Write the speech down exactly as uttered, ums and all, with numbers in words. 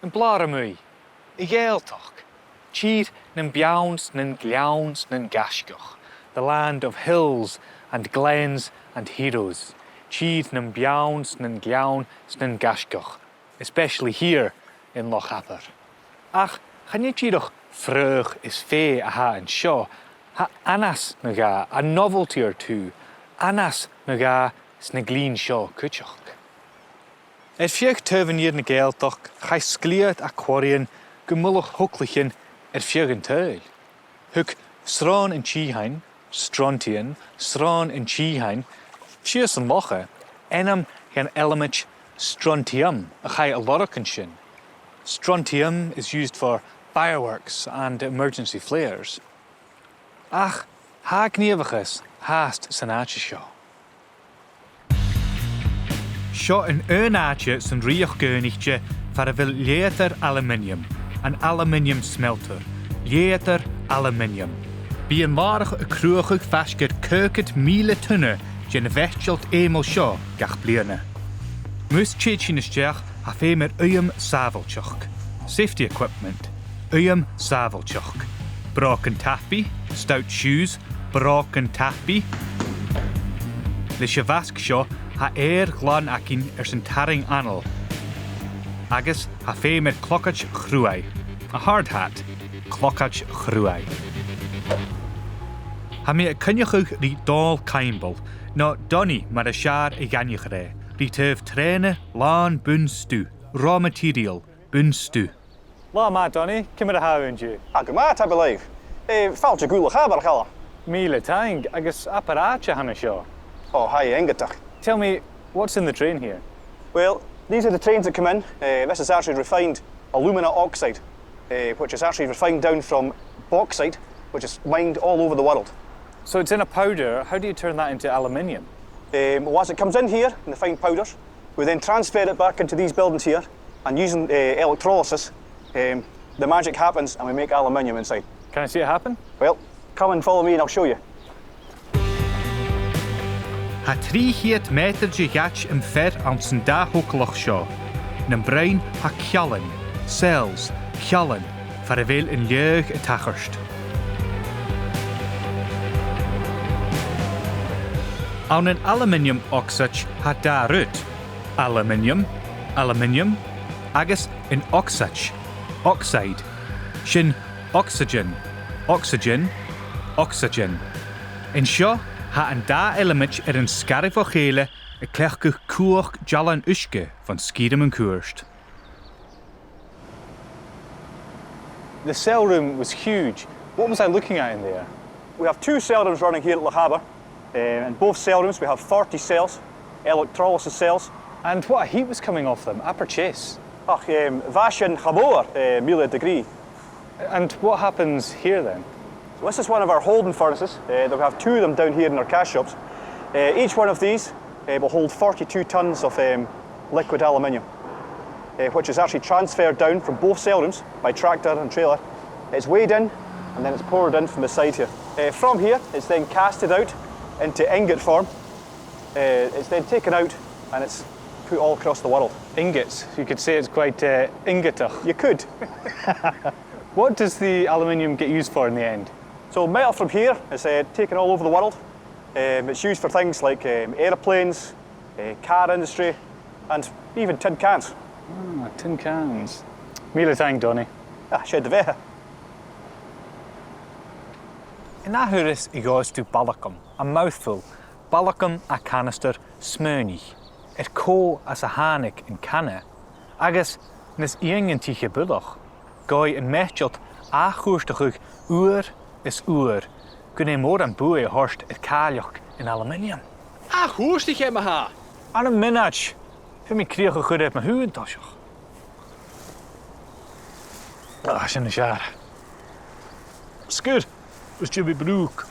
Am Blàr a-muigh, a' Ghàidhealtachd, tìr nam beann 's nan gleann 's nan gaisgeach, the land of hills and glens and heroes, tìr nam beann 's nan gleann 's nan gaisgeach, especially here in Loch Abar. Ach chan e dìreach fraoch is fèidh a th' ann an seo, tha annas no dhà, a novelty or two, annas no dhà sna glinn seo cuideachd. Air feadh taobh an iar na Gàidhealtachd, chaidh sglèat à quarries gu mullach thogalaichean air feadh an t-saoghail. Thug sròn an tìghein, strontium, sròn an tìghein, sìos an locha, ainm dhan eileamaid strontium a chaidh a lorg an sin. Strontium is used for fireworks and emergency flares. Ach tha gnìomhachas fhathast san àite seo. Seo an aon àite san Rìoghachd Aonaichte far a bheil leughadair aluminium, an aluminium smelter, leughadair aluminium. Bidh an làrach a' cruthachadh faisg air caogad mìle tonna den mheitseal fheumail seo gach bliadhna. Mus tèid sinn a-steach, tha feum air uidheam sàbhailteachd, safety equipment, uidheam sàbhailteachd, brògan tapaidh, stout shoes, brògan tapaidh. Leis a' mhasg seo, tha èadhar ghlan againn airson tarraing anail. Agus tha feum air clogaid chruaidh, a hard hat, clogaid chruaidh. Tha mi a' coinneachadh ri Dòmhnall Caimbeul, no Donnie mar as fheàrr a dh'aithnichear e, ri taobh trèana làn bun-stuth, raw material, bun-stuth. Latha math, Donnie. Ciamar a tha thu an-diugh? Ah, gu math, tapadh leibh. Eh, fàilte gu Loch Abar, a Chaluim. Mìle taing, agus abair àite a th' ann an seo. Oh, tha e iongantach. Tell me, what's in the train here? Well, these are the trains that come in. Eh, this is actually refined alumina oxide, eh, which is actually refined down from bauxite, which is mined all over the world. So it's in a powder. How do you turn that into aluminium? Um, well, as it comes in here in the fine powders, we then transfer it back into these buildings here, and using, uh, electrolysis, um, the magic happens and we make aluminium inside. Can I see it happen? Well, come and follow me and I'll show you. Tha trì cheud meatair de dh'fhaid am fear anns an dà thogalach seo. Nam broinn tha ceallan, cells, ceallan, far a bheil an leugh a' tachairt. Ann an aluminium oxide tha dà rud, aluminium, aluminium, agus an ocsaid, oxide, sin oxygen, oxygen, oxygen. An seo, tha an dà eileamaid air an sgaradh bho chèile a' cleachdadh cumhachd dealan-uisge bhon sgìre mun cuairt. The cell room was huge. What was I looking at in there? We have two cell rooms running here at Loch Abar. Um, in both cell rooms we have forty cells, electrolysis cells. And what a heat was coming off them, abair teas. Ach, um, bha sin cha mhòr, uh, mìle degree. And what happens here then? So this is one of our holding furnaces. Uh, we have two of them down here in our cast shops. Uh, each one of these, uh, will hold forty-two tons of, um, liquid aluminium, uh, which is actually transferred down from both cell rooms by tractor and trailer. It's weighed in and then it's poured in from the side here. Uh, from here, it's then casted out into ingot form. Uh, it's then taken out and it's put all across the world. Ingots. You could say it's quite, uh, ingotach. You could. What does the aluminium get used for in the end? So metal from here is, uh, taken all over the world. Um, it's used for things like, um, aeroplanes, uh, car industry, and even tin cans. Ah, tin cans. Mìle taing, Donnie. Ah, 's e do bheatha. An ath thuras a gheibh thu balgam, a mouthful, balgam à canastair, smaoinich air cò às a thàinig an canna, agus nas iongantaiche buileach, gabhaidh am meatailt ath-chuairteachadh uair is uair gun e mòran buaidh a thoirt air càileachd an aluminium. Ath-chuairteachadh, ma-thà! Ann am mionaid! Feumaidh mi crìoch a chur air mo thugh an toiseach. Ah, sin nas fheàrr. Sguir, is dè bha brùch.